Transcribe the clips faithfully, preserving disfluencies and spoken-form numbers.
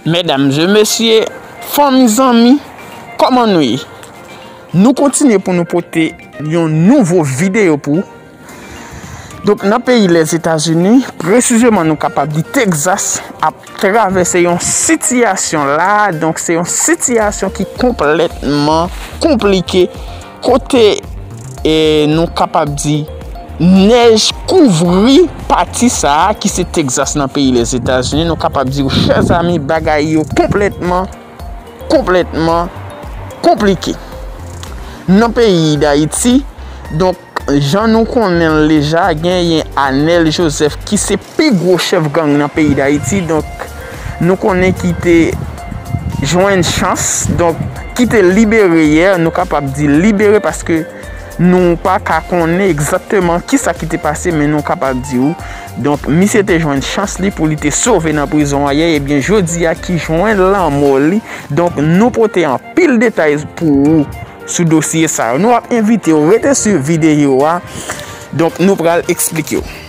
Medam e mesye, fanmi, zanmi, kòman nou ye? Nou kontinye pou nou pote yon nouvo videyo pou ou. Donk, nan peyi Lèzetazini, presizeman nou kapab di Texas, ap travèse yon sitiyasyon la. Donk, se yon sitiyasyon ki konplètman konplike, kote, e, nou kapab di, nèj kouvri pati sa a ki se Texas nan peyi Lèzetazini. Nou kapab di, chè zanmi, bagay yo konplètman, konplètman konplike. Nan peyi Dayiti, donk, jan nou konnen l deja, genyen Anèl Joseph ki se pi gwo chèf gang nan peyi Dayiti. Donk, nou konnen ki te jwenn chans, donk, ki te libere yè, nou kapab di libere paske nou pa ka konnen egzakteman kisa ki te pase, men nou kapab di w. Donk, misye te jwenn chans li pou li te sove nan prizon an yè, ebyen, jodi a ki jwenn lanmò li. Donk, nou pote anpil detay pou ou sou dosye sa yo. Nou ap envite w rete swiv videyo a. Donk, nou pral eksplike w.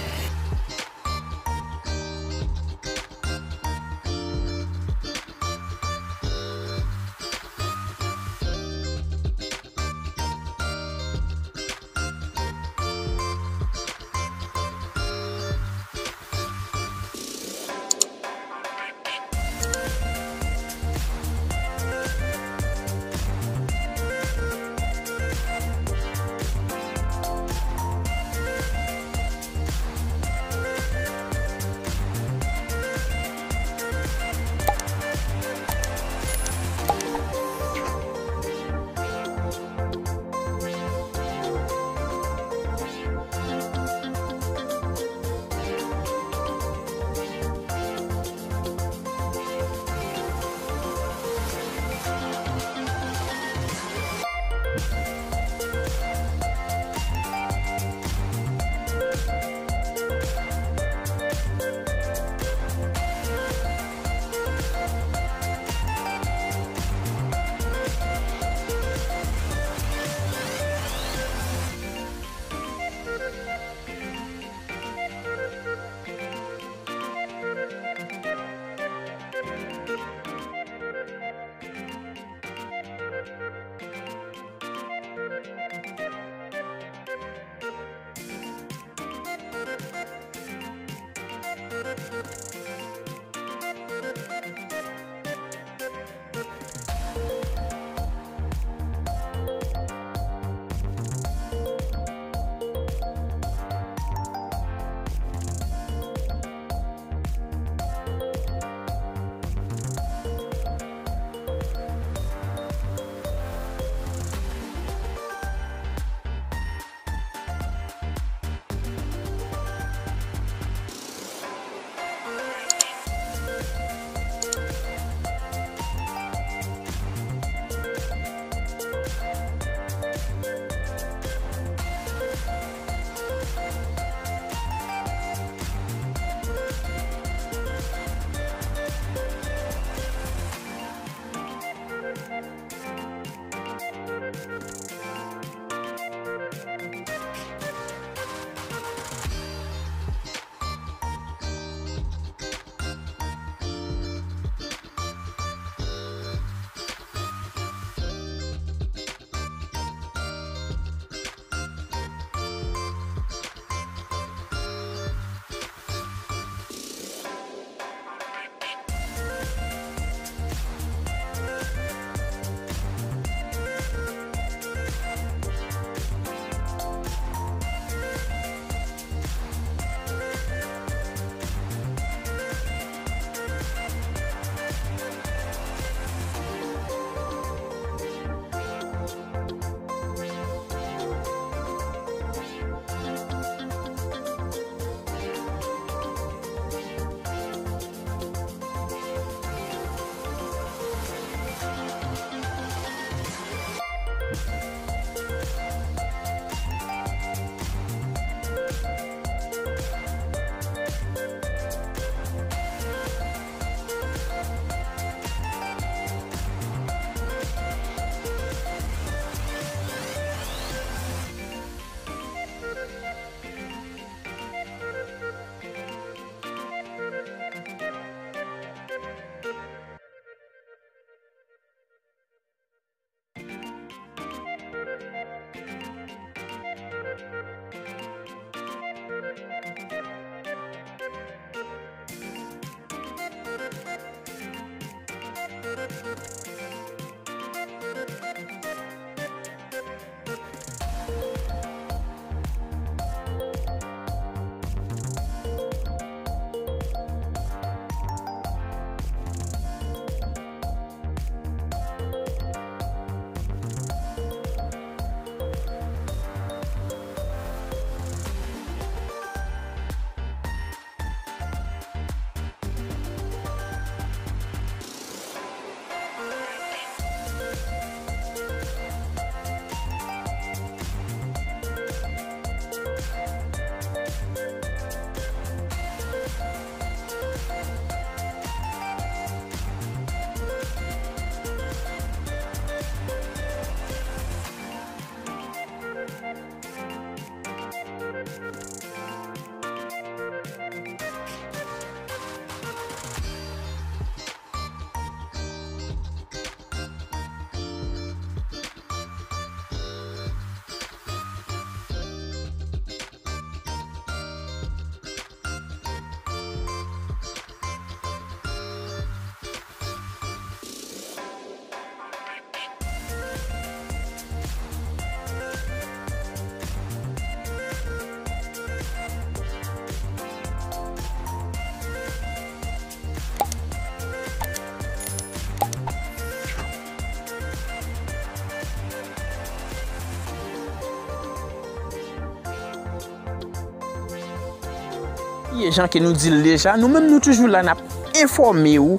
Jan ke nou di l deja, nou menm nou toujou la, n ap enfòme w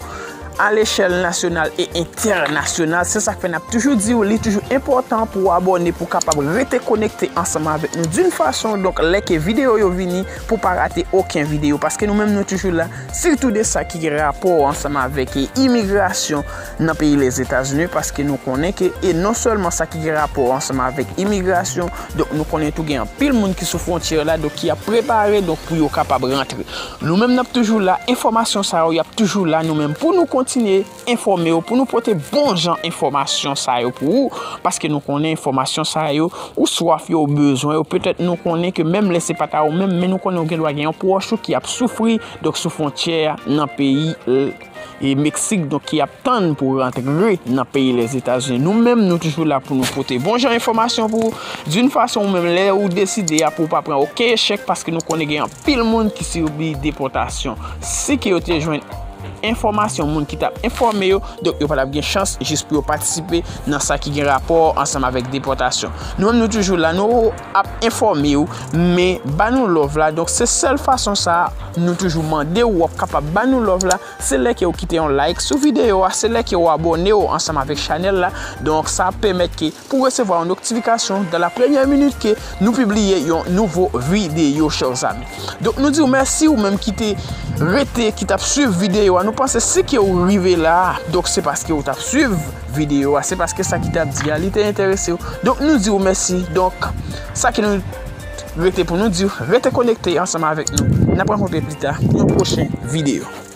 a lechèl nasyonal e entènasyonal. Se sa k fè n ap toujou di w, li toujou enpòtan pou w abòne, pou w kapab rete konekte ansanm avèk nou d'une façon. Donk, lè ke videyo yo vini, pou w pa rate okenn videyo, paske nou menm nou toujou la, sitou de sa ki gen rapò ansanm avèk imigrasyon nan peyi Lèzetazini, paske nou konnen ke, e non sèlman sa ki gen rapò ansanm avèk imigrasyon, donk nou konnen tou gen anpil moun ki sou fwontyè la, donk ki ap prepare, donk pou yo kapab rantre. Nou menm n ap toujou la, enfòmasyon sa yo, y ap toujou la, nou menm pou nou kontinye enfòme w, pou nou pote bon jan enfòmasyon sa yo pou ou, paske nou konnen enfòmasyon sa yo, ou swaf yo, ou bezwen yo, petèt nou konnen ke menm lè se pa ta ou menm, men nou konnen ou gen dwa gen yon pwòch ou ki ap soufri, donk sou fwontyè a nan peyi, e Meksik, donk ki ap tann pou rantre nan peyi Lèzetazini. Nou menm, nou toujou la pou nou pote bon jan enfòmasyon pou ou, d'une façon ou menm lè ou deside a pou w pa pran okenn echèk, paske nou konnen gen anpil moun ki sibi depòtasyon. Si ke yo te jwenn enfòmasyon moun ki t ap enfòme yo, donk yo pa t ap gen chans jis pou yo patisipe nan sa ki gen rapò ansanm avèk depòtasyon. Nou menm, nou toujou la, nou ap enfòme w, men ba nou love la. Donk, se sèl fason sa a, nou toujou mande w, w ap kapab ba nou love la, se lè ke w kite yon like sou videyo a, se lè ke w abòne w ansanm avèk chanèl la. Donk, sa ap pèmèt ke pou resevwa yon notifikasyon dans la première minute ke nou pibliye yon nouvo videyo, chè zanmi. Donk, nou di w mèsi ou menm ki te rete, ki t ap swiv videyo a. Nou panse si ke w rive la a, donk se paske w t ap swiv videyo a, se paske sa ki t ap di a, li te enterese w. Donk, nou di w mèsi. Donk, sa ke nou rete pou nou di w, rete konekte ansanm avèk nou. N ap rankontre pita pou yon pwochen videyo.